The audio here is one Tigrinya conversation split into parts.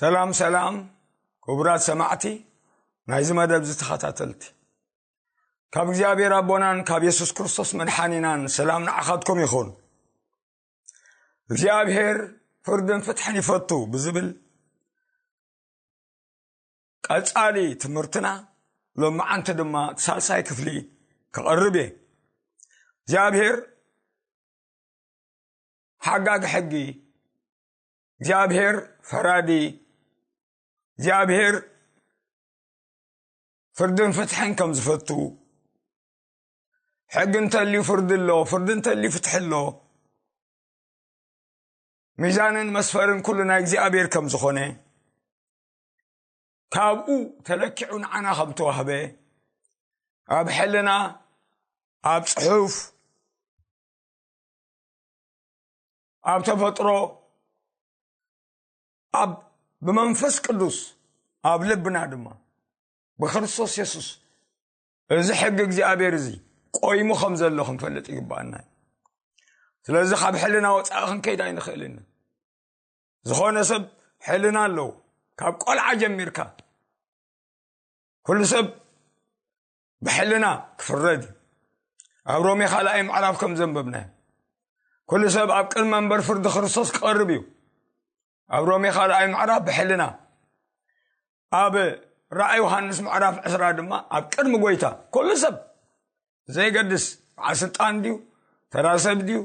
ሰላም ሰላም፣ ክቡራት ሰማዕቲ ናይዚ መደብ ዝተኸታተልቲ፣ ካብ እግዚኣብሔር ኣቦናን ካብ የሱስ ክርስቶስ መድሓኒናን ሰላም ንዓኻትኩም ይኹን። እግዚኣብሔር ፍርድን ፍትሕን ይፈቱ ብዝብል ቀጻሊ ትምህርትና፣ ሎማዓንቲ ድማ እቲ ሳልሳይ ክፍሊ ክቐርብ እየ። እግዚኣብሔር ሓጋጊ ሕጊ፣ እግዚኣብሔር ፈራዲ፣ እግዚኣብሔር ፍርድን ፍትሕን ከም ዝፈቱ፣ ሕጊ እንተልዩ ፍርዲ ኣሎ፣ ፍርዲ እንተልዩ ፍትሒ ኣሎ፣ ሚዛንን መስፈርን ኩሉ ናይ እግዚኣብሔር ከም ዝኾነ፣ ካብኡ ተለኪዑ ንዓና ከም ተዋህበ፣ ኣብ ሕልና፣ ኣብ ጽሑፍ፣ ኣብ ተፈጥሮ፣ ኣብ ብመንፈስ ቅዱስ፣ ኣብ ልብና ድማ ብክርስቶስ የሱስ እዚ ሕጊ እግዚኣብሔር እዚ ቆይሙ ከም ዘሎ ክንፈልጥ ይግባኣና እዩ። ስለዚ ካብ ሕልና ወፃኢ ክንከይድ ኣይንኽእልን። ዝኾነ ሰብ ሕልና ኣለዎ። ካብ ቆልዓ ጀሚርካ ኩሉ ሰብ ብሕልና ክፍረድ እዩ። ኣብ ሮሜ ካልኣይ ምዕራፍ ከም ዘንበብናዮ፣ ኩሉ ሰብ ኣብ ቅድሚ መንበር ፍርዲ ክርስቶስ ክቐርብ እዩ። ኣብ ሮሜ ካልኣይ ምዕራፍ ብሕልና፣ ኣብ ራእይ ዮሃንስ ምዕራፍ ዕስራ ድማ ኣብ ቅድሚ ጎይታ ኩሉ ሰብ ዘይገድስ፣ በዓል ስልጣን ድዩ፣ ተራ ሰብ ድዩ፣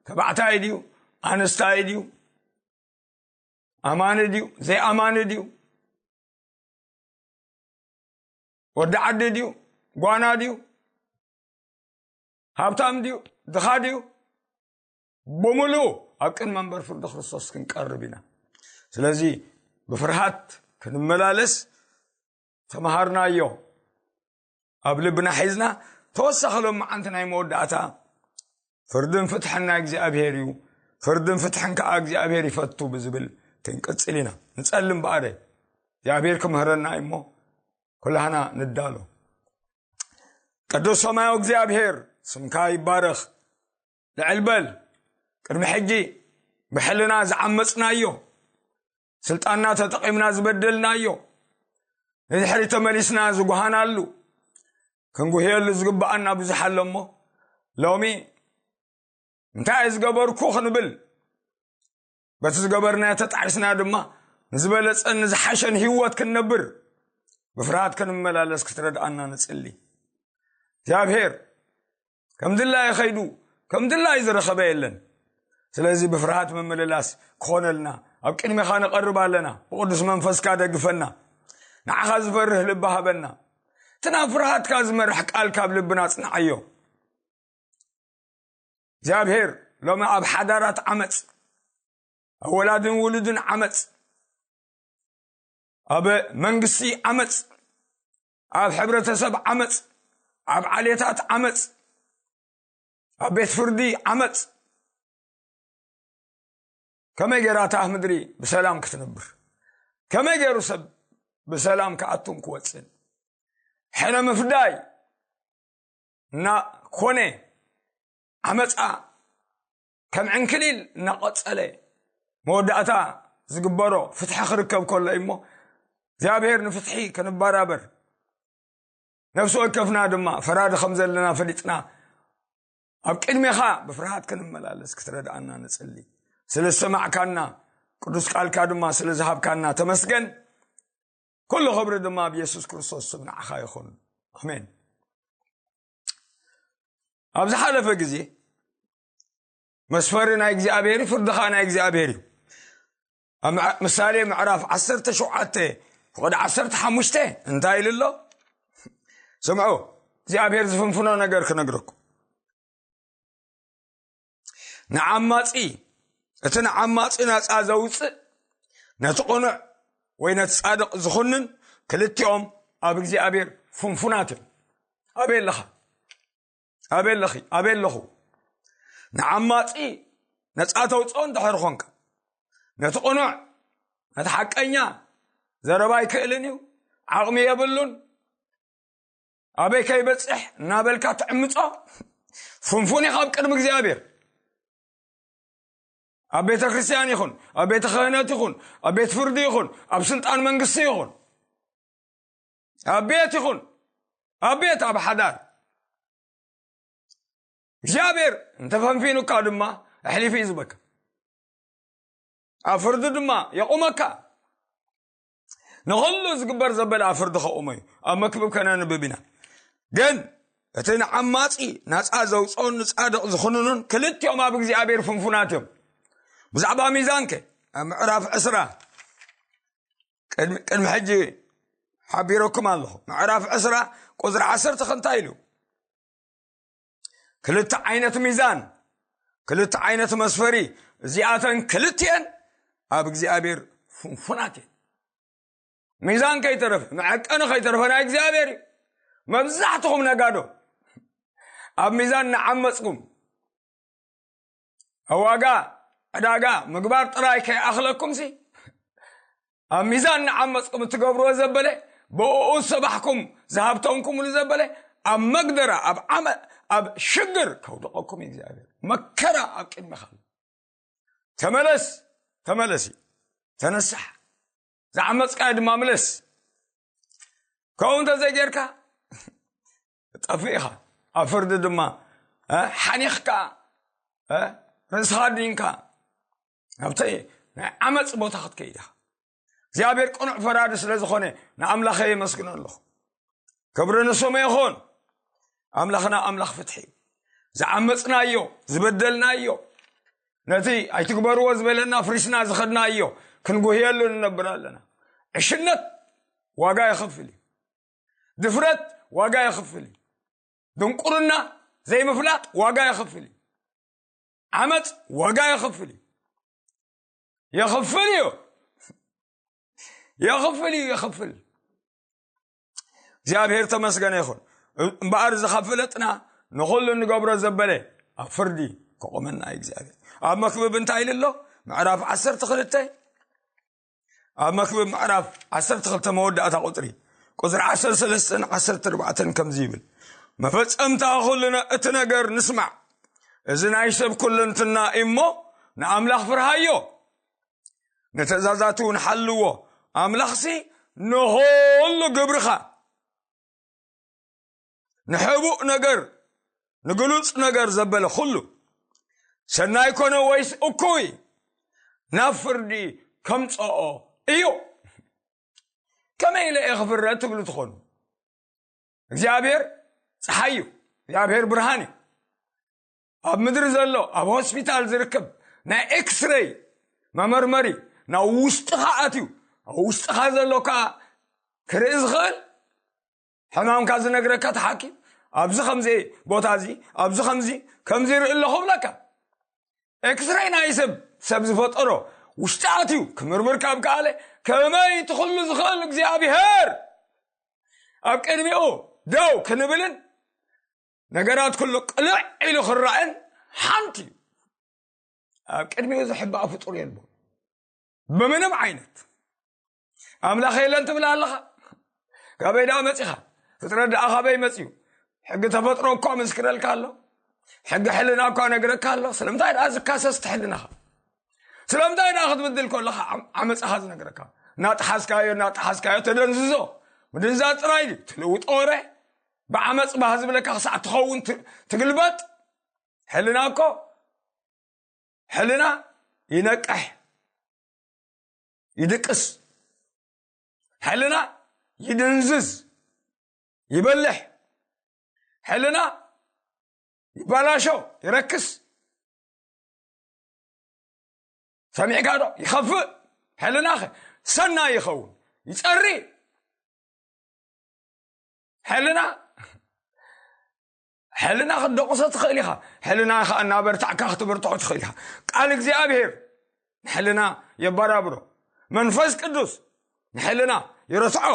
ተባዕታይ ድዩ፣ ኣንስታይ ድዩ፣ ኣማኒ ድዩ፣ ዘይኣማኒ ድዩ፣ ወዲ ዓዲ ድዩ፣ ጓና ድዩ፣ ሃብታም ድዩ፣ ድኻ ድዩ፣ ብምሉኡ ኣብ ቅድሚ መንበር ፍርዲ ክርስቶስ ክንቀርብ ኢና። ስለዚ ብፍርሃት ክንመላለስ ተምሃርናዮ ኣብ ልብና ሒዝና፣ ተወሳኺ ሎማዓንቲ ናይ መወዳእታ ፍርድን ፍትሕን ናይ እግዚኣብሔር እዩ፣ ፍርድን ፍትሕን ከዓ እግዚኣብሔር ይፈቱ ብዝብል ክንቅጽል ኢና። ንጸልም በኣረ እግዚኣብሔር ክምህረና እዩ እሞ ኩላህና ንዳሎ። ቅዱስ ሰማያዊ እግዚኣብሔር ስምካ ይባረኽ። ልዕል በል። ቅድሚ ሕጂ ብሕልና ዝዓመጽናዮ፣ ስልጣንና ተጠቒምና ዝበደልናዮ፣ ንድሕሪ ተመሊስና ዝጓሃናሉ፣ ክንጉህየሉ ዝግብኣና ብዙሕ ኣሎ እሞ፣ ሎሚ እንታይ ዝገበርኩ ክንብል፣ በቲ ዝገበርናዮ ተጣዒስና ድማ ንዝበለጸን ንዝሓሸን ህይወት ክንነብር ብፍርሃት ክንመላለስ ክትረድኣና ንጽሊ። እግዚኣብሔር ከም ድላዩ ኸይዱ ከም ድላዩ ዝረኸበ የለን። ስለዚ ብፍርሃት ምምልላስ ክኾነልና ኣብ ቅድሜኻ ንቐርብ ኣለና። ብቕዱስ መንፈስካ ደግፈና። ንዓኻ ዝፈርህ ልቢ ሃበና። እቲ ናብ ፍርሃትካ ዝመርሕ ቃል ካብ ልብና ጽንዓዮ። እግዚኣብሔር ሎሚ ኣብ ሓዳራት ዓመፅ፣ ኣብ ወላድን ውሉድን ዓመፅ፣ ኣብ መንግስቲ ዓመፅ፣ ኣብ ሕብረተሰብ ዓመፅ፣ ኣብ ዓሌታት ዓመፅ፣ ኣብ ቤት ፍርዲ ዓመፅ፣ ከመይ ገይራ እታ ምድሪ ብሰላም ክትነብር? ከመይ ገይሩ ሰብ ብሰላም ክኣቱን ክወፅን? ሕነ ምፍዳይ እናኮነ ዓመፃ ከም ዕንክሊል እናቐፀለ መወዳእታ ዝግበሮ ፍትሒ ክርከብ ከሎ እዩ እሞ እግዚኣብሔር ንፍትሒ ክንበራበር ነፍሲ ወከፍና ድማ ፈራዲ ከም ዘለና ፈሊጥና ኣብ ቅድሜኻ ብፍርሃት ክንመላለስ ክትረድኣና ንጽሊ። ስለ ዝሰማዕካና ቅዱስ ቃልካ ድማ ስለ ዝሃብካና ተመስገን። ኩሉ ክብሪ ድማ ኣብ የሱስ ክርስቶስ ስም ንዓኻ ይኹን። ኣሜን። ኣብ ዝሓለፈ ግዜ መስፈሪ ናይ እግዚኣብሔር እዩ፣ ፍርድኻ ናይ እግዚኣብሔር እዩ። ኣብ ምዕ- ምሳሌ ምዕራፍ ዓሰርተ ሸውዓተ ፍቕዲ ዓሰርተ ሓሙሽተ እንታይ ኢሉ ኣሎ? ስምዑ፣ እግዚኣብሔር ዝፍንፍኖ ነገር ክነግረኩም። ንዓማጺ፣ እቲ ንዓማጺ ናጻ ዘውጽእ፣ ነቲ ቅኑዕ ወይ ነቲ ጻድቕ ዝኹንን፣ ክልቲኦም ኣብ እግዚኣብሔር ፍንፉናት እዮም። ኣበይ ኣለኻ? ኣበይ ኣለኺ? ኣበይ ኣለኹ? ንዓማጺ ነጻ ተውፅኦ እንድሕር ኾንካ፣ ነቲ ቅኑዕ፣ ነቲ ሓቀኛ፣ ዘረባ ኣይክእልን እዩ፣ ዓቕሚ የብሉን፣ ኣበይ ከይበጽሕ እናበልካ ትዕምጾ፣ ፍንፉን ኢኻ ኣብ ቅድሚ እግዚኣብሔር። ኣብ ቤተ ክርስቲያን ይኹን፣ ኣብ ቤተ ክህነት ይኹን፣ ኣብ ቤት ፍርዲ ይኹን፣ ኣብ ስልጣን መንግስቲ ይኹን፣ ኣብ ቤት ይኹን፣ ኣብ ቤት፣ ኣብ ሓዳር፣ እግዚኣብሔር እንተፈንፊኑካ ድማ ኣሕሊፉ እዩ ዝበካ። ኣብ ፍርዲ ድማ የቑመካ። ንኹሉ ዝግበር ዘበለ ኣብ ፍርዲ ከቑሞ እዩ። ኣብ መክብብ ከነንብብ ኢና። ግን እቲ ንዓማጺ ናጻ ዘውፅኦን ንጻድቕ ዝኹንኑን ክልቲኦም ኣብ እግዚኣብሔር ፍንፉናት እዮም። ብዛዕባ ሚዛንከ ኣብ ምዕራፍ ዕስራ ቅድሚ ሕጂ ሓቢረኩም ኣለኹ። ምዕራፍ ዕስራ ቁፅሪ ዓሰርተ ከንታይ ኢሉ? ክልተ ዓይነት ሚዛን፣ ክልተ ዓይነት መስፈሪ፣ እዚኣተን ክልቲኤን ኣብ እግዚኣብሔር ፍንፉናት እየን። ሚዛን ከይተረፈ፣ መዐቀኒ ከይተረፈ ናይ እግዚኣብሔር እዩ። መብዛሕትኹም ነጋዶ ኣብ ሚዛን ንዓመፅኩም፣ ኣብ ዋጋ ዕዳጋ ምግባር ጥራይ ከይኣኽለኩም ሲ፣ ኣብ ሚዛን ንዓመፅኩም እትገብርዎ ዘበለ፣ ብእኡ ዝሰባሕኩም ዝሃብተምኩምሉ ዘበለ፣ ኣብ መግደራ፣ ኣብ ዓመ ኣብ ሽግር ከውድቐኩም እዩ እግዚኣብሔር። መከራ ኣብ ቅድሚኻ ኣሎ። ተመለስ፣ ተመለሲ፣ ተነሳሕ፣ ዝዓመፅካዮ ድማ ምለስ። ከምኡ እንተዘይጌርካ ጠፍእ ኢኻ። ኣብ ፍርዲ ድማ ሓኒኽካ፣ ርእስኻ ኣዲንካ ኣብቲ ናይ ዓመፅ ቦታ ክትከይድ ኢኻ። እግዚኣብሔር ቅኑዕ ፈራዲ ስለ ዝኾነ ንኣምላኸ የመስግኖ ኣለኹ። ክብሪ ንስሙ ይኹን። ኣምላኽና ኣምላኽ ፍትሒ እዩ። ዝዓመፅናዮ፣ ዝበደልናዮ፣ ነቲ ኣይትግበርዎ ዝበለና ፍሪስና ዝኸድናዮ ክንጉህየሉ ንነብር ኣለና። ዕሽነት ዋጋ የኸፍል እዩ። ድፍረት ዋጋ የኸፍል እዩ። ድንቁርና፣ ዘይምፍላጥ ዋጋ የኸፍል እዩ። ዓመፅ ዋጋ የኸፍል እዩ። የኸፍል እዩ። የኸፍል እዩ፣ የኸፍል። እግዚኣብሔር ተመስገነ ይኹን። እምበኣር እዚ ካብ ፍለጥና ንኹሉ እንገብሮ ዘበለ ኣብ ፍርዲ ከቆመና እዩ እግዚኣብሔር። ኣብ መክብብ እንታይ ኢሉ ኣሎ? ምዕራፍ ዓሰርተ ክልተ፣ ኣብ መክብብ ምዕራፍ ዓሰርተ ክልተ መወዳእታ ቁፅሪ፣ ቁፅሪ ዓሰርተ ሰለስተን ዓሰርተ ኣርባዕተን ከምዚ ይብል፣ መፈጸምታ ኩሉ ነ-፣ እቲ ነገር ንስማዕ። እዚ ናይ ሰብ ኩለንትና እዩ እሞ ንኣምላኽ ፍርሃዮ፣ ንትእዛዛቱ እውን ሓልዎ። ኣምላኽሲ ንኹሉ ግብርኻ፣ ንሕቡእ ነገር፣ ንግሉጽ ነገር ዘበለ ኩሉ፣ ሰናይ ኮነ ወይስ እኩይ፣ ናብ ፍርዲ ከምጽኦ እዩ። ከመይ ኢለ እየ ክፍረድ ትብሉ ትኾኑ? እግዚኣብሔር ፀሓይ እዩ። እግዚኣብሔር ብርሃን እዩ። ኣብ ምድሪ ዘሎ፣ ኣብ ሆስፒታል ዝርከብ ናይ ኤክስሬይ መመርመሪ ናብ ውሽጥኻ ኣትዩ፣ ኣብ ውሽጥኻ ዘሎ ከዓ ክርኢ ዝኽእል፣ ሕማምካ ዝነግረካ እቲ ሓኪም፣ ኣብዚ ከምዚ ቦታ እዚ፣ ኣብዚ ከምዚ፣ ከምዚ ይርኢ ኣለኹ ብለካ። ኤክስሬይ ናይ ሰብ፣ ሰብ ዝፈጠሮ ውሽጢ ኣትዩ ክምርምር ካብ ከኣለ፣ ከመይ እቲ ኩሉ ዝኽእል እግዚኣብሔር ኣብ ቅድሚኡ ደው ክንብልን ነገራት ኩሉ ቅልዕ ኢሉ ክረኣን ሓንቲ እዩ። ኣብ ቅድሚኡ ዝሕባእ ፍጡር የልቦ። ብምንም ዓይነት ኣምላኽ የለን ትብል ኣለኻ። ካበይ ደኣ መጺኻ? ፍጥረት ደኣ ካበይ መጺኡ? ሕጊ ተፈጥሮ እኳ ምስክረልካ ኣሎ። ሕጊ ሕልና እኳ ነግረካ ኣሎ። ስለምንታይ ደኣ ዝካሰስ እቲ ሕልናኻ? ስለምንታይ ደኣ ክትብድል ከለኻ ዓም-፣ ዓመጻኻ ዝነግረካ? እናጠሓስካዮ፣ እናጠሓስካዮ ተደንዝዞ። ምድንዛዝ ጥራይ ድዩ? ትልውጦ ወረ? ብዓመጽ ባህ ዝብለካ ክሳዕ ትኸውን ት-፣ ትግልበጥ? ሕልና እኮ፣ ሕልና ይነቅሕ፣ ይድቅስ። ሕልና ይድንዝዝ፣ ይበልሕ። ሕልና ይባላሾ፣ ይረክስ። ሰሚዕካ ዶ? ይኸፍእ። ሕልናኸ ሰናይ ይኸውን፣ ይጸሪ። ሕልና፣ ሕልና ክትደቑሶ ትኽእል ኢኻ። ሕልና ኸዓ እናበርታዕካ ክትብርትዖ ትኽእል ኢኻ። ቃል እግዚኣብሔር ንሕልና የበራብሮ። መንፈስ ቅዱስ ንሕልና ይረትዖ።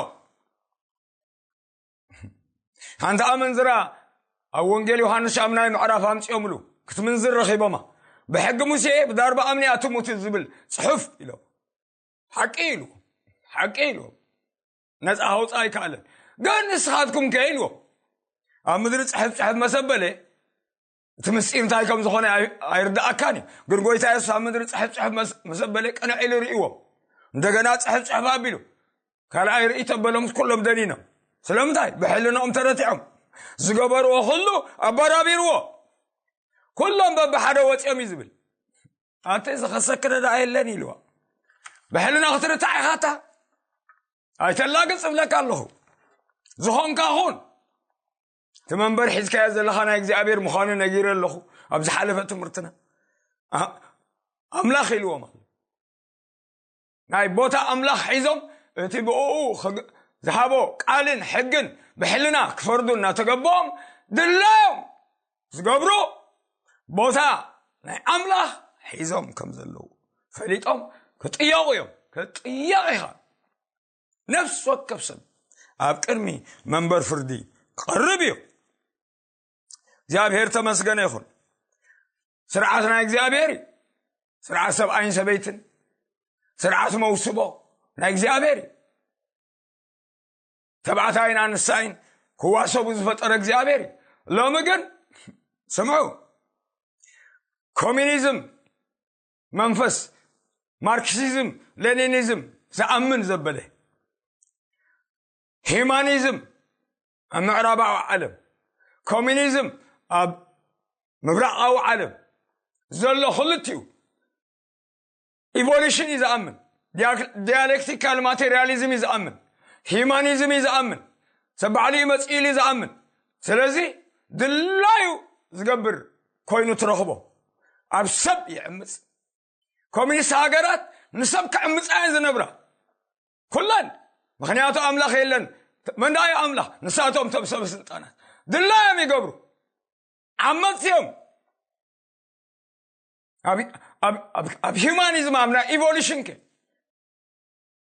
ሓንቲ ኣመንዝራ ኣብ ወንጌል ዮሃንስ ሻምናይ ምዕራፍ ኣምጺኦምሉ፣ ክትምንዝር ረኺቦማ። ብሕጊ ሙሴ ብዳርባ እምኒ እያ ትሙት ዝብል ጽሑፍ ኢሎም። ሓቂ ኢሉ፣ ሓቂ ኢሉ። ነጻ ከውጽኣ ኣይከኣለን። ግን ንስኻትኩም ከ ኢልዎ። ኣብ ምድሪ ጽሕፍ ጽሕፍ መሰበለ፣ እቲ ምስጢር እንታይ ከም ዝኾነ ኣይ- ኣይርዳእካን እዩ። ግን ጎይታ የሱስ ኣብ ምድሪ ጽሕፍ ጽሕፍ መስ- መሰበለ ቅንዕ ኢሉ ርእይዎም። እንደገና ጽሕፍ ጽሕፍ ኣቢሉ ካልኣይ ርእይቶ ኣበሎም፣ ኩሎም ደኒኖም። ስለምንታይ? ብሕልንኦም ተረቲዖም። ዝገበርዎ ኩሉ ኣባራቢርዎ። ኩሎም በብሓደ ወፂኦም እዩ ዝብል። ኣንተ እዚ ከሰክረ ደኣ የለን ኢልዋ። ብሕልና ክትርታዕ ኢኻታ ኣይተላግፅ እብለካ ኣለኹ። ዝኾንካ ኹን። እቲ መንበር ሒዝካዮ ዘለኻ ናይ እግዚኣብሔር ምዃኑ ነጊረ ኣለኹ ኣብ ዝሓለፈ ትምህርትና። ኣ- ኣምላኽ ኢልዎም ኣሎ። ናይ ቦታ ኣምላኽ ሒዞም እቲ ብኡ ዝሃቦ ቃልን ሕግን ብሕልና ክፈርዱ እናተገበኦም ድላዮም ዝገብሩ ቦታ ናይ ኣምላኽ ሒዞም ከም ዘለዉ ፈሊጦም ክጥየቑ እዮም። ክትጥየቕ ኢኻ። ነፍሲ ወከፍ ሰብ ኣብ ቅድሚ መንበር ፍርዲ ክቐርብ እዩ። እግዚኣብሔር ተመስገነ ይኹን። ስርዓት ናይ እግዚኣብሔር እዩ። ስርዓት ሰብኣይን ሰበይትን፣ ስርዓት መውስቦ ናይ እግዚኣብሔር እዩ። ተባዕታይን ኣንስታይን ክዋሰቡ ዝፈጠረ እግዚኣብሔር እዩ። ሎሚ ግን ስምዑ፣ ኮሚኒዝም መንፈስ፣ ማርክሲዝም ሌኒኒዝም ዝኣምን ዘበለ፣ ሂማኒዝም ኣብ ምዕራባዊ ዓለም፣ ኮሚኒዝም ኣብ ምብራቓዊ ዓለም ዘሎ ክልቲኡ ኢቮሉሽን እዩ ዝኣምን። ዲያሌክቲካል ማቴሪያሊዝም እዩ ዝኣምን። ሂማኒዝም እዩ ዝኣምን። ሰብ ባዕሉ እዩ መፅኡ ኢሉ እዩ ዝኣምን። ስለዚ ድላዩ ዝገብር ኮይኑ ትረኽቦ። ኣብ ሰብ ይዕምፅ። ኮሚኒስት ሃገራት ንሰብ ክዕምፃ እየን ዝነብራ ኩለን። ምክንያቱ ኣምላኽ የለን። መን ደኣ እዩ ኣምላኽ? ንሳቶም እቶም ሰብ ስልጣናት ድላዮም ይገብሩ። ዓመፅቲ እዮም። ኣብ ሂማኒዝም ኣብ ናይ ኢቮሉሽን ከ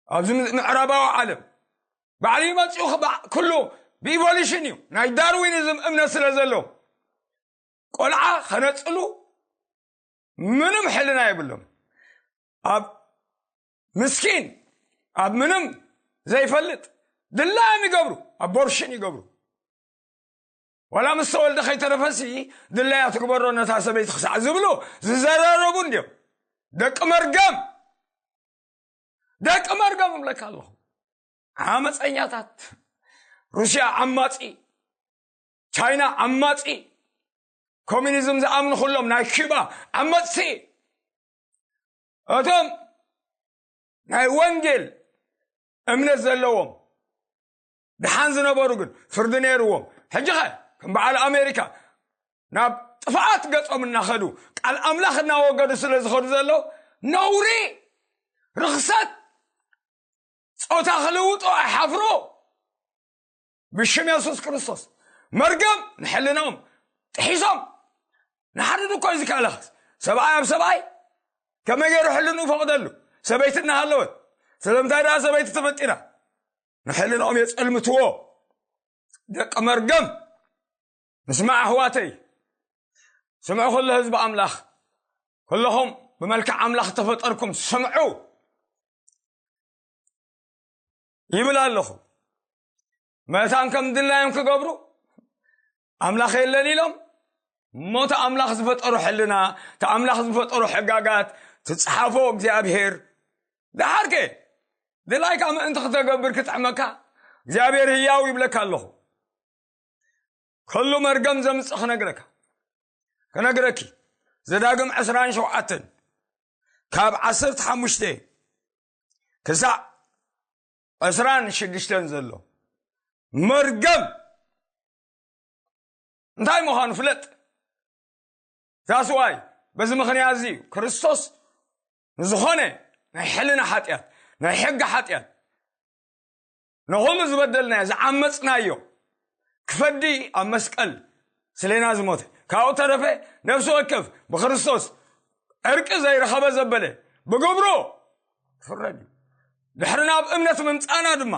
ኣብዚ ምዕራባዊ ዓለም ባዕሉ ይመፅኡ። ኩሉ ብኢቮሉሽን እዩ። ናይ ዳርዊኒዝም እምነት ስለ ዘለዎም ቆልዓ ከነፅሉ ምንም ሕልና የብሎም። ኣብ ምስኪን ኣብ ምንም ዘይፈልጥ ድላዮም ይገብሩ። ኣቦርሽን ይገብሩ። ዋላ ምስ ተወልደ ከይተረፈሲ ድላያ ትግበሮ ነታ ሰበይቲ ክሳዕ ዝብሉ ዝዘራረቡ እንዲዮም። ደቂ መርገም፣ ደቂ መርገም እብለካ ኣለኹ። ዓመፀኛታት። ሩስያ ዓማፂ፣ ቻይና ዓማፂ፣ ኮሚኒዝም ዝኣምኑ ኩሎም ናይ ኪባ ዓመፅቲ። እቶም ናይ ወንጌል እምነት ዘለዎም ድሓን ዝነበሩ ግን ፍርዲ ነይርዎም። ሕጂ ኸ ከም በዓል ኣሜሪካ ናብ ጥፍኣት ገጾም እናኸዱ ቃል ኣምላኽ እናወገዱ ስለ ዝኸዱ ዘለዉ ነውሪ፣ ርኽሰት፣ ጾታ ክልውጡ ኣይሓፍሩ። ብሽም የሱስ ክርስቶስ መርገም ንሕልናኦም ጥሒሶም ንሓድዱ እኮ እዩ ዝከኣለኸስ። ሰብኣይ ኣብ ሰብኣይ ከመይ ገይሩ ሕልንኡ ፈቕደሉ? ሰበይቲ እናሃለወት ስለምንታይ ደኣ ሰበይቲ ተፈጢራ? ንሕልንኦም የጸልምትዎ። ደቂ መርገም። ንስማዕ ኣሕዋተይ፣ ስምዑ ኩሉ ህዝቢ ኣምላኽ፣ ኩለኹም ብመልክዕ ኣምላኽ ተፈጠርኩም ስምዑ ይብል ኣለኹ። መታን ከም ድላዮም ክገብሩ ኣምላኽ የለን ኢሎም እሞ እቲ ኣምላኽ ዝፈጠሩ ሕልና፣ እቲ ኣምላኽ ዝፈጠሩ ሕጋጋት ትጽሓፎ። እግዚኣብሔር ደሓርከ ድላይካ ምእንቲ ክተገብር ክጥዕመካ እግዚኣብሔር ህያው ይብለካ ኣለኹ። ኩሉ መርገም ዘምጽእ ክነግረካ ክነግረኪ፣ ዘዳግም ዕስራን ሸውዓተን ካብ ዓሰርተ ሓሙሽተ ክሳዕ ዕስራን ሽዱሽተን ዘሎ መርገም እንታይ ምዃኑ ፍለጥ። ዛስዋይ በዚ ምኽንያት እዚ እዩ ክርስቶስ ንዝኾነ ናይ ሕልና ሓጢኣት፣ ናይ ሕጊ ሓጢኣት፣ ንኹሉ ዝበደልናዮ ዝዓመፅናዮ ክፈዲ ኣብ መስቀል ስሌና ዝሞተ። ካብኡ ተረፈ ነፍሲ ወከፍ ብክርስቶስ ዕርቂ ዘይረኸበ ዘበለ ብግብሩ ክፍረድ እዩ። ድሕሪ ናብ እምነት ምምፃና ድማ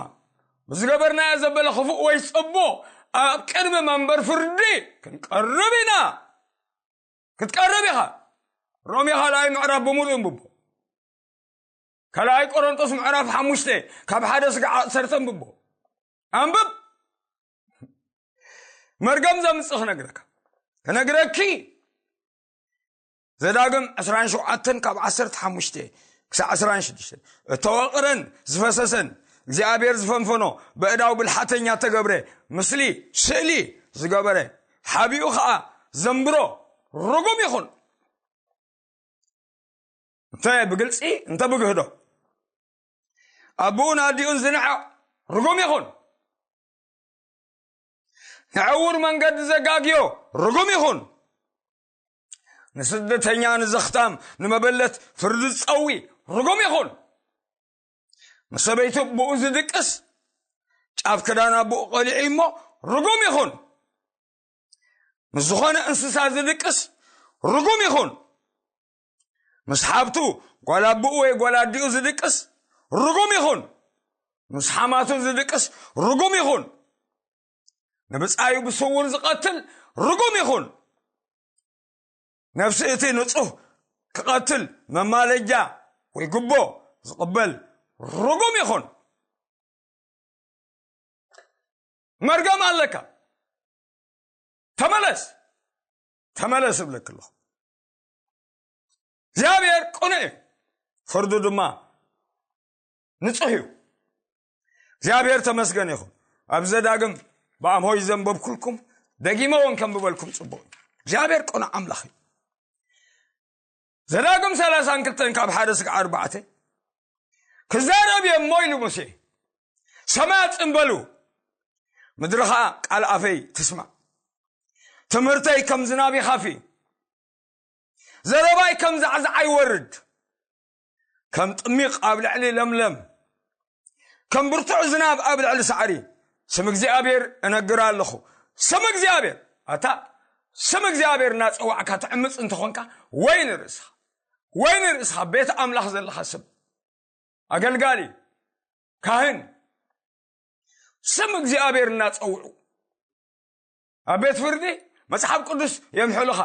ብዝገበርናዮ ዘበለ ክፉእ ወይ ፅቡቕ ኣብ ቅድሚ መንበር ፍርዲ ክንቀርብ ኢና። ክትቀርብ ኢኻ። ሮሜ ካልኣይ ምዕራፍ ብምሉእ እንብቦ። ካልኣይ ቆሮንጦስ ምዕራፍ ሓሙሽተ ካብ ሓደ ስጋዕ ዓሰርተ እንብቦ። ኣንብብ። መርገም ዘምጽእ ክነግረካ ክነግረኪ ዘዳግም ዕስራን ሸውዓተን ካብ ዓሰርተ ሓሙሽተ ክሳዕ ዕስራን ሽዱሽተ። እተወቕረን ዝፈሰሰን እግዚኣብሔር ዝፈንፈኖ ብእዳው ብልሓተኛ ተገብረ፣ ምስሊ፣ ስእሊ፣ ዝገበረ፣ ሓቢኡ ኸዓ ዘንብሮ፣ ርጉም ይኹን። እንተ ብግልጺ እንተ ብግህዶ፣ ኣቦኡን ኣዲኡን ዝንዕቕ፣ ርጉም ይኹን። ንዕውር መንገዲ ዘጋግዮ፣ ርጉም ይኹን። ንስደተኛ፣ ንዘኽታም፣ ንመበለት ፍርዲ ዝጸዊ፣ ርጉም ይኹን። ንሰበይቱ ኣቦኡ ዝድቅስ፣ ጫፍ ክዳን ኣቦኡ ቀሊዑ እሞ፣ ርጉም ይኹን። ምስ ዝኾነ እንስሳ ዝድቅስ፣ ርጉም ይኹን። ምስ ሓብቱ፣ ጓል ኣቦኡ ወይ ጓል ኣዲኡ ዝድቅስ፣ ርጉም ይኹን። ምስ ሓማቱ ዝድቅስ፣ ርጉም ይኹን። ንብጻዩ ብስውር ዝቐትል፣ ርጉም ይኹን። ነፍሲ እቲ ንጹህ ክቐትል መማለጃ ወይ ጉቦ ዝቕበል፣ ርጉም ይኹን። መርገም ኣለካ። ተመለስ፣ ተመለስ እብለኪ ኣለኹ። እግዚኣብሔር ቅኑዕ እዩ፣ ፍርዱ ድማ ንጹህ እዩ። እግዚኣብሔር ተመስገን ይኹን። ኣብ ዘዳግም ብኣምሆይ ዘንበብኩልኩም፣ ደጊመ እውን ከንብበልኩም ጽቡቕ እዩ። እግዚኣብሔር ቅኑዕ ኣምላኽ እዩ። ዘዳግም ሰላሳን ክልተን ካብ ሓደ ስጋዕ ኣርባዕተ፣ ክዛረብ እየ እሞ ኢሉ ሙሴ፣ ሰማያት ጽምበሉ፣ ምድሪ ኸዓ ቃል ኣፈይ ትስማዕ። ትምህርተይ ከም ዝናብ ይኻፊ፣ ዘረባይ ከም ዛዕዛዕ ይወርድ፣ ከም ጥሚቕ ኣብ ልዕሊ ለምለም፣ ከም ብርቱዕ ዝናብ ኣብ ልዕሊ ሳዕሪ፣ ስም እግዚኣብሔር እነግር ኣለኹ። ስም እግዚኣብሔር፣ ኣታ ስም እግዚኣብሔር እናጸዋዕካ ትዕምጽ እንተኾንካ፣ ወይ ንርእስኻ፣ ወይ ንርእስኻ፣ ቤት ኣምላኽ ዘለኻ ስም፣ ኣገልጋሊ፣ ካህን፣ ስም እግዚኣብሔር እናጸውዑ ኣብ ቤት ፍርዲ መጽሓፍ ቅዱስ የምሕሉኻ።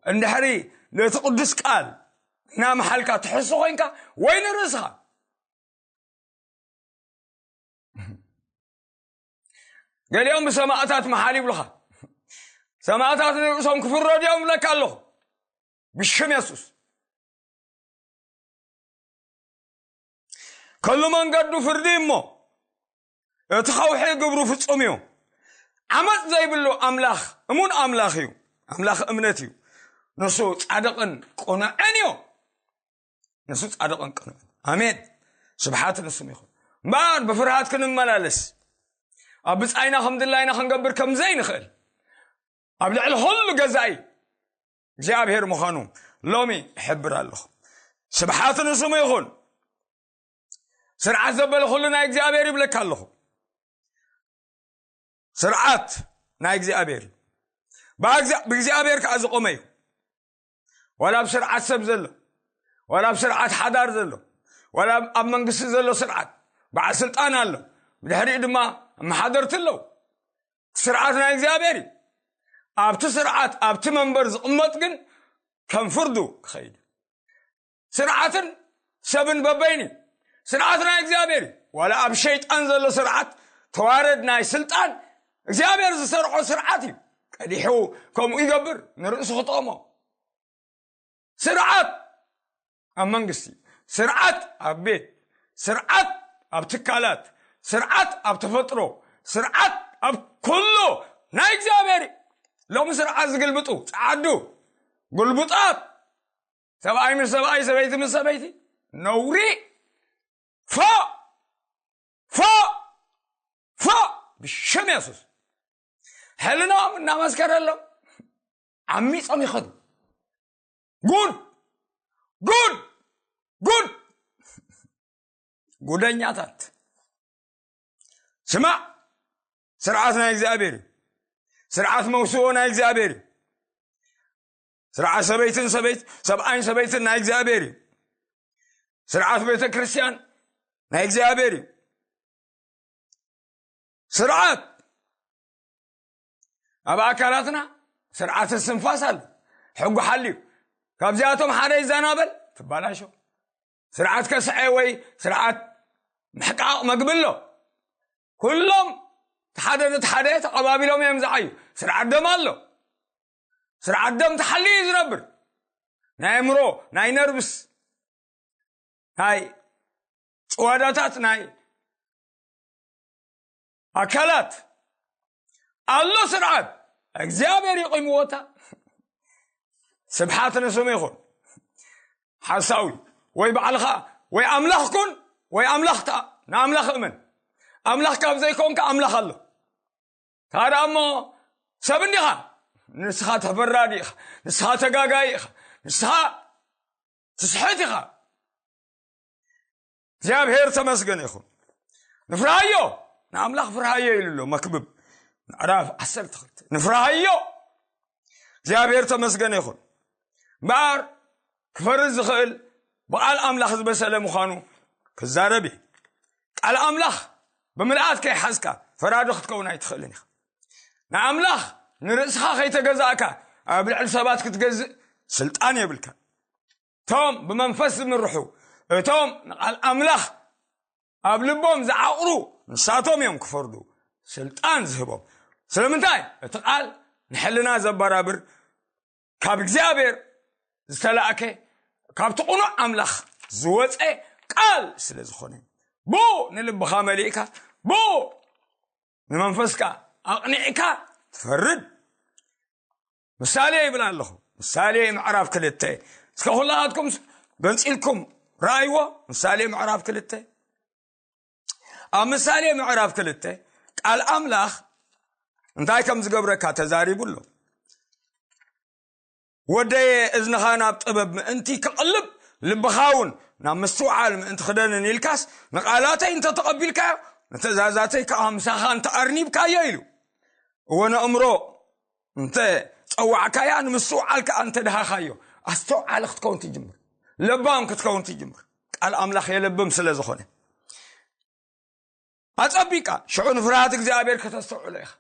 እንድሕሪ ነቲ ቅዱስ ቃል እናመሓልካ ትሕሱ ኮይንካ፣ ወይ ንርእስኻ። ገሊኦም ብሰማእታት መሓል ይብሉኻ። ሰማእታት ንርእሶም ክፍረዱ እዮም እብለካ ኣለኹ። ብሽም የሱስ። ከሉ መንገዱ ፍርዲ እሞ፣ እቲ ኸውሒ ግብሩ ፍጹም እዩ። ዓመጽ ዘይብሉ ኣምላኽ እሙን ኣምላኽ እዩ። ኣምላኽ እምነት እዩ። ንሱ ጻድቕን ቅኑዕን እዩ። ንሱ ጻድቕን ቅኑዕን። ኣሜን። ስብሓት ንስም ይኹን። እምበኣር ብፍርሃት ክንመላለስ፣ ኣብ ብጻይና ከም ድላይና ክንገብር ከም ዘይንኽእል፣ ኣብ ልዕሊ ኹሉ ገዛኢ እግዚኣብሔር ምዃኑ ሎሚ እሕብር ኣለኹ። ስብሓት ንስሙ ይኹን። ስርዓት ዘበለ ኩሉ ናይ እግዚኣብሔር ይብለካ ኣለኹ። ስርዓት ናይ እግዚኣብሔር እዩ። ብኣግዛ-፣ ብእግዚኣብሔር ከኣ ዝቖመ እዩ። ዋላ ኣብ ስርዓት ሰብ ዘሎ፣ ዋላ ኣብ ስርዓት ሓዳር ዘሎ፣ ዋላ ኣብ፣ ኣብ መንግስቲ ዘሎ ስርዓት፣ በዓል ስልጣን ኣሎ፣ ብድሕሪኡ ድማ ኣመሓደርቲ ኣለዉ። ስርዓት ናይ እግዚኣብሔር እዩ። ኣብቲ ስርዓት፣ ኣብቲ መንበር ዝቕመጥ ግን ከም ፍርዱ ክኸይድ። ስርዓትን ሰብን በበይን እዩ። ስርዓት ናይ እግዚኣብሔር እዩ። ዋላ ኣብ ሸይጣን ዘሎ ስርዓት፣ ተዋረድ ናይ ስልጣን እግዚኣብሔር ዝሰርዖ ስርዓት እዩ። ቀዲሑ ከምኡ ይገብር፣ ንርእሱ ክጠቕሞ። ስርዓት ኣብ መንግስቲ፣ ስርዓት ኣብ ቤት፣ ስርዓት ኣብ ትካላት፣ ስርዓት ኣብ ተፈጥሮ፣ ስርዓት ኣብ ኩሉ ናይ እግዚኣብሔር እዩ። ሎሚ ስርዓት ዝግልብጡ ጸዓዱ፣ ጉልቡጣት፣ ሰብኣይ ምስ ሰብኣይ፣ ሰበይቲ ምስ ሰበይቲ፣ ነውሪ። ፎእ! ፎእ! ፎእ! ብሽም የሱስ። ሕልናኦም እናመስከረሎም ዓሚጾም ይኸዱ። ጉድ! ጉድ! ጉድ! ጉደኛታት። ስማዕ፣ ስርዓት ናይ እግዚኣብሔር እዩ። ስርዓት መውስቦ ናይ እግዚኣብሔር እዩ። ስርዓት ሰበይትን ሰበይት-፣ ሰብኣይን ሰበይትን ናይ እግዚኣብሔር እዩ። ስርዓት ቤተ ክርስቲያን ናይ እግዚኣብሔር እዩ። ስርዓት ኣብ ኣካላትና ስርዓት ስንፋስ ኣሎ። ሕጉ ሓልዩ ካብዚኣቶም ሓደ ይዘናበል፣ ትባላሾ። ስርዓት ከስዐ ወይ ስርዓት ምሕቃቕ መግቢ ኣሎ። ኩሎም ሓደ ነቲ ሓደ ተቐባቢሎም እዮም ዝዓዩ። ስርዓት ደም ኣሎ። ስርዓት ደም ተሓልዩ እዩ ዝነብር። ናይ ኣእምሮ፣ ናይ ነርቭስ፣ ናይ ጭዋዳታት፣ ናይ ኣካላት ኣሎ ስርዓት። እግዚኣብሔር ይቆምዎታ። ስብሓት ንስሙ ይኹን። ሓሳዊ ወይ ባዕልኻ ወይ ኣምላኽ ኩን ወይ ኣምላኽ ተኣ ንኣምላኽ እመን። ኣምላኽ ካብ ዘይኮንካ ኣምላኽ ኣሎ። ታዲያ እሞ ሰብ እንዲኻ፣ ንስኻ ተፈራዲ ኢኻ፣ ንስኻ ተጋጋይ ኢኻ፣ ንስኻ ትስሕት ኢኻ። እግዚኣብሔር ተመስገን ይኹን። ንፍርሃዮ፣ ንኣምላኽ ፍርሃዮ ኢሉ ኣሎ መክብብ ምዕራፍ ዓሰርተ ክልተ። ንፍርሃዮ። እግዚኣብሔር ተመስገን ይኹን። እምበኣር ክፈርድ ዝኽእል ብቓል ኣምላኽ ዝበሰለ ምዃኑ ክዛረብ እዩ። ቃል ኣምላኽ ብምልኣት ከይሓዝካ ፈራዲ ክትከውን ኣይትኽእልን ኢኻ። ንኣምላኽ ንርእስኻ ከይተገዛእካ ኣብ ልዕሊ ሰባት ክትገዝእ ስልጣን የብልካ። እቶም ብመንፈስ ዝምርሑ፣ እቶም ንቓል ኣምላኽ ኣብ ልቦም ዝዓቕሩ ንሳቶም እዮም ክፈርዱ ስልጣን ዝህቦም። ስለምንታይ? እቲ ቃል ንሕልና ዘበራብር ካብ እግዚኣብሔር ዝተላእከ ካብቲ ቅኑዕ ኣምላኽ ዝወፀ ቃል ስለ ዝኾነ ብኡ ንልብኻ መሊእካ ብኡ ንመንፈስካ ኣቕኒዕካ ትፈርድ። ምሳሌ ይብል ኣለኹ። ምሳሌ ምዕራፍ ክልተ። እስከ ኩላትኩም ገንፂልኩም ረኣይዎ። ምሳሌ ምዕራፍ ክልተ። ኣብ ምሳሌ ምዕራፍ ክልተ ቃል ኣምላኽ እንታይ ከም ዝገብረካ ተዛሪቡ ኣሎ። ወደየ፣ እዝንኻ ናብ ጥበብ ምእንቲ ክቕልብ፣ ልብኻ እውን ናብ ምስትውዓል ምእንቲ ክደንን ኢልካስ፣ ንቓላተይ እንተ ተቐቢልካዮ፣ ንትእዛዛተይ ከዓ ምሳኻ እንተ ኣርኒብካዮ ኢሉ። እወ፣ ነእምሮ እንተ ጸዋዕካያ፣ ንምስትውዓል ከዓ እንተ ደሃኻዮ፣ ኣስተውዓሊ ክትከውን ትጅምር። ለባም ክትከውን ትጅምር። ቃል ኣምላኽ የለብም ስለ ዝኾነ። ኣጸቢቃ፣ ሽዑ ንፍርሃት እግዚኣብሔር ከተስተውዕሎ ኢኻ።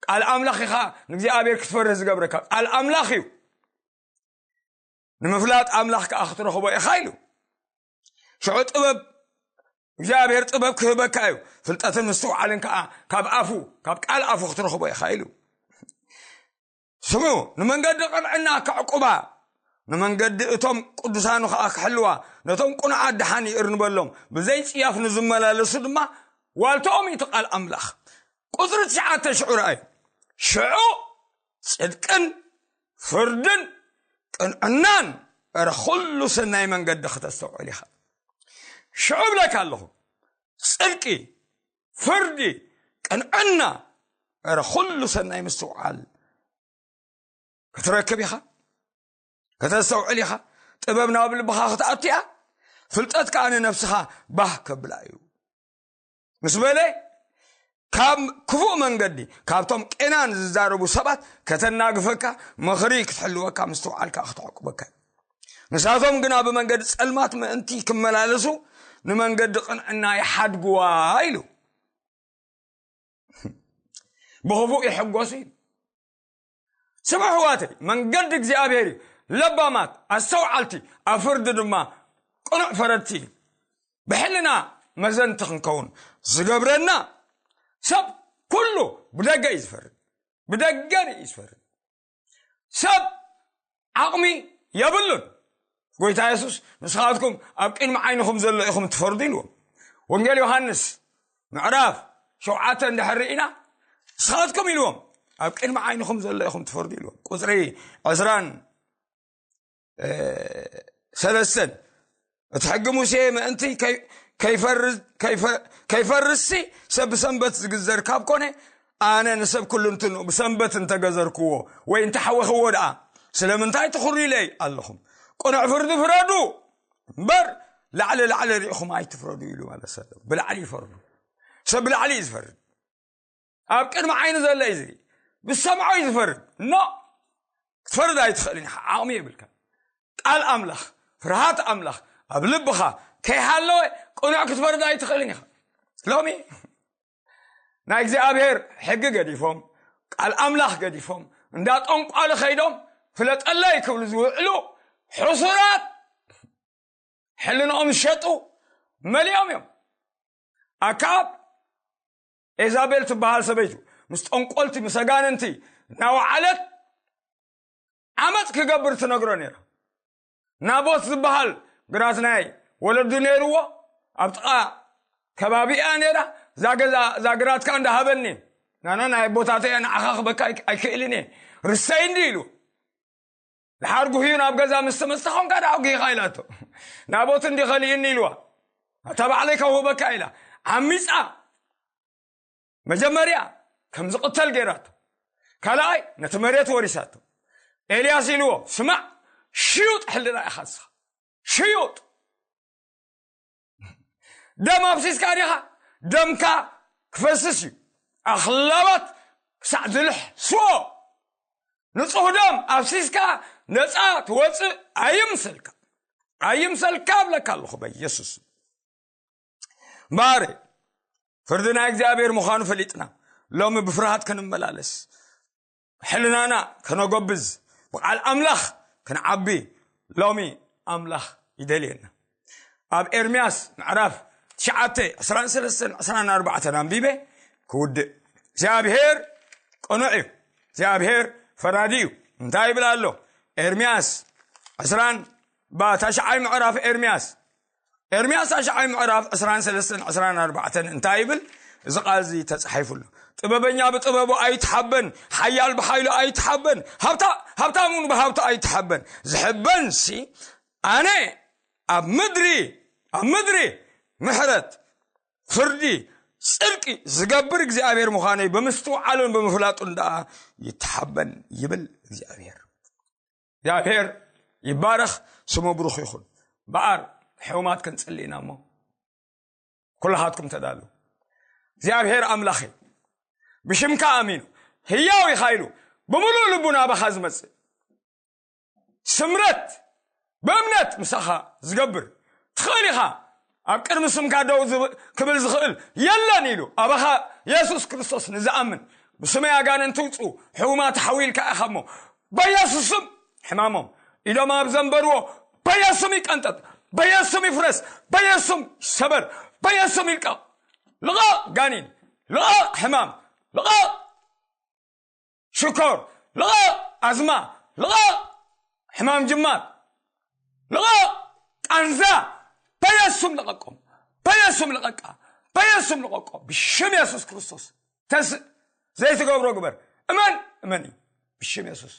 ቃል ኣምላኽ ኢኻ ንእግዚኣብሔር ክትፈርህ ዝገብረካ። ቃል ኣምላኽ እዩ። ንምፍላጥ ኣምላኽ ከኣ ክትረኽቦ ኢኻ ኢሉ። ሽዑ ጥበብ፣ እግዚኣብሔር ጥበብ ክህበካ እዩ። ፍልጠትን ምስትውዓልን ከኣ ካብ ኣፉ፣ ካብ ቃል ኣፉ ክትረኽቦ ኢኻ ኢሉ። ስምዑ፣ ንመንገዲ ቅንዕና ከዕቁባ፣ ንመንገዲ እቶም ቅዱሳኑ ከኣ ክሕልዋ፣ ነቶም ቅኑዓት ደሓን ይእርንበሎም፣ ብዘይ ጽያፍ ንዝመላለሱ ድማ ዋልታኦም እዩ እቲ ቃል ኣምላኽ። ቁጽሪ ትሽዓተ ሽዑ ረኣዩ። ሽዑ ጽድቅን ፍርድን ቅንዕናን፣ እረ፣ ኩሉ ሰናይ መንገዲ ክተስተውዕል ኢኻ። ሽዑ እብለካ ኣለኹ፣ ጽድቂ፣ ፍርዲ፣ ቅንዕና፣ እረ፣ ኩሉ ሰናይ ምስትውዓል ክትረክብ ኢኻ፣ ከተስተውዕል ኢኻ። ጥበብ ናብ ልብኻ ክትኣቱ እያ፣ ፍልጠት ከኣ ንነፍስኻ ባህ ከብላ እዩ። ምስ በለ፣ ካብ ክፉእ መንገዲ፣ ካብቶም ቄናን ዝዛረቡ ሰባት ከተናግፈካ፣ ምኽሪ ክትሕልወካ፣ ምስትውዓል ከኣ ክተዕቁበካ እዩ። ንሳቶም ግና ብመንገዲ ጸልማት ምእንቲ ክመላለሱ፣ ንመንገዲ ቅንዕና ይሓድግዋ ኢሉ። ብኽፉእ ይሕጎሱ ኢሉ። ስምዑ ኣሕዋተይ፣ መንገዲ እግዚኣብሔር እዩ። ለባማት፣ ኣስተውዓልቲ፣ ኣብ ፍርዲ ድማ ቅኑዕ ፈረድቲ እዩ። ብሕልና መዘንቲ ክንከውን ዝገብረና ሰብ ኩሉ ብደገ እዩ ዝፈርድ። ብደገ እዩ ዝፈርድ። ሰብ ዓቕሚ የብሉን። ጎይታ የሱስ፣ "ንስኻትኩም ኣብ ቅድሚ ዓይንኹም ዘሎ ኢኹም ትፈርዱ" ኢልዎም። ወንጌል ዮሃንስ ምዕራፍ ሸውዓተ እንድሕር ርኢና፣ "ንስኻትኩም" ኢልዎም፣ "ኣብ ቅድሚ ዓይንኹም ዘሎ ኢኹም ትፈርዱ" ኢልዎም። ቁጽሪ ዕስራን፣ እ፣ ሰለስተን፣ "እቲ ሕጊ ሙሴ ምእንቲ ከይ-፣ ከይፈርስ-፣ ከይፈ-፣ ከይፈርስሲ ሰብ ብሰንበት ዝግዘር ካብ ኮነ፣ ኣነ ንሰብ ኩሉ እንትንኡ ብሰንበት እንተገዘርክዎ ወይ እንተሓወኽዎ ደኣ፣ ስለምንታይ ትኹሩ ኢለይ ኣለኹም? ቅኑዕ ፍርዲ ፍረዱ እምበር፣ ላዕሊ ላዕሊ ርኢኹም ኣይትፍረዱ" ኢሉ መለሰሎም። ብላዕሊ ይፈርዱ። ሰብ ብላዕሊ እዩ ዝፈርድ። ኣብ ቅድሚ ዓይኑ ዘሎ እዩ ዝርኢ። ብሰምዖ እዩ ዝፈርድ። ኖ፣ ክትፈርድ ኣይትኽእልን ኢኻ። ዓቕሚ የብልካ። ቃል ኣምላኽ፣ ፍርሃት ኣምላኽ ኣብ ልብኻ ከይሃለወ ቅኑዕ ክትፈርድ ኣይትኽእልን ኢኻ። ሎሚ ናይ እግዚኣብሔር ሕጊ ገዲፎም፣ ቃል ኣምላኽ ገዲፎም፣ እንዳ ጠንቋሊ ኸይዶም ፍለጠለይ ክብሉ ዝውዕሉ ሕሱራት፣ ሕልንኦም ዝሸጡ መሊኦም እዮም። ኣካብ ኤዛቤል ትበሃል ሰበይቱ ምስ ጠንቆልቲ፣ ምስ ኣጋንንቲ እናወዓለት ዓመፅ ክገብር ትነግሮ ነይራ። ናቦት ዝበሃል ግራት ናይ ወለዱ ነይርዎ፣ ኣብ ጥቓ ከባቢኣ ነይራ። እዛ ገዛ እዛ ግራትካ እንዳሃበኒ፣ ናና ናይ ቦታተያ ንዓኻ ክበካ ኣይክ- ኣይክእልን እየ፣ ርሰይ እንዲ ኢሉ። ድሓር ጉህዩ ናብ ገዛ ምስ ተመልሰ፣ "ኾንካ ደኣ ጉሂኻ?" ኢላቶ። "ናቦት እንዲ ከሊእኒ" ኢልዋ። "ኣታ ባዕለይ ከውህበካ" ኢላ ዓሚፃ። መጀመርያ ከም ዝቕተል ገይራቶ፣ ካልኣይ ነቲ መሬት ወሪሳቶ። ኤልያስ ኢልዎ፣ "ስማዕ፣ ሽዩጥ ሕልና ኢኻ ንስኻ፣ ሽዩጥ። ደም ኣፍሲስካ ዲኻ? ደምካ ክፈስስ እዩ። ኣኽላባት ክሳዕ ዝልሕስዎ፣ ንጹህ ደም ኣፍሲስካ ነጻ ትወጽእ ኣይምሰልካ፣ ኣይምሰልካ እብለካ ኣለኹ በኢየሱስ ስም። እምበኣር ፍርዲ ናይ እግዚኣብሔር ምዃኑ ፈሊጥና፣ ሎሚ ብፍርሃት ክንመላለስ፣ ሕልናና ከነጎብዝ፣ ብቃል ኣምላኽ ክንዓቢ ሎሚ ኣምላኽ ይደልየና። ኣብ ኤርምያስ ምዕራፍ ትሽዓተ ዕስራን ሰለስተን ዕስራን ኣርባዕተን ኣንቢበ ክውድእ። እግዚኣብሔር ቅኑዕ እዩ። እግዚኣብሔር ፈራዲ እዩ። እንታይ ይብል ኣሎ? ኤርምያስ ዕስራን፣ ባ-፣ ታሽዓይ ምዕራፍ ኤርምያስ፣ ኤርምያስ ታሽዓይ ምዕራፍ ዕስራን ሰለስተን ዕስራን ኣርባዕተን እንታይ ይብል? እዚ ቃል እዚ ተጻሒፉ ኣሎ። "ጥበበኛ ብጥበቡ ኣይትሓበን፣ ሓያል ብሓይሉ ኣይትሓበን፣ ሃብታ-፣ ሃብታም እውን ብሃብቱ ኣይትሓበን። ዝሕበንሲ ኣነ ኣብ ምድሪ፣ ኣብ ምድሪ ምሕረት፣ ፍርዲ፣ ጽድቂ ዝገብር እግዚኣብሔር ምዃነይ ብምስትውዓሉን ብምፍላጡን ደኣ ይትሓበን" ይብል እግዚኣብሔር። እግዚኣብሔር ይባረኽ፣ ስሙ ብሩኽ ይኹን። በኣር ሕሙማት ክንጽሊ ኢና እሞ ኩላኻትኩም ተዳሉ። እግዚኣብሔር ኣምላኸይ፣ ብሽምካ ኣሚኑ ህያው ኢኻ ኢሉ ብምሉእ ልቡ ናባኻ ዝመጽእ፣ ስምረት ብእምነት ምሳኻ ዝገብር፣ ትኽእል ኢኻ፣ ኣብ ቅድሚ ስምካ ደው ዝብ-፣ ክብል ዝኽእል የለን ኢሉ ኣባኻ የሱስ ክርስቶስ ንዝኣምን፣ ብስመይ ኣጋንንቲ ውጹ፣ ሕሙማት ሓዊልካ ኢኻ እሞ፣ በየሱስ ስም ሕማሞም ኢዶም ኣብ ዘንበርዎ በየሱስ ስም ይቀንጠጥ፣ በየሱስ ስም ይፍረስ፣ በየሱስ ስም ይሰበር፣ በየሱስ ስም ይልቀቕ። ልቐቕ ጋኒን፣ ልቐቕ ሕማም፣ ልቐቕ ሽኮር፣ ልቐቕ ኣዝማ፣ ልቐቕ ሕማም ጅማት፣ ልቐቕ ቃንዛ፣ በየሱስ ስም ልቐቆም፣ በየሱስ ስም ልቐቃ፣ በየሱስ ስም ልቐቆም። ብሽም የሱስ ክርስቶስ ተስእ፣ ዘይትገብሮ ግበር። እመን፣ እመን እዩ። ብሽም የሱስ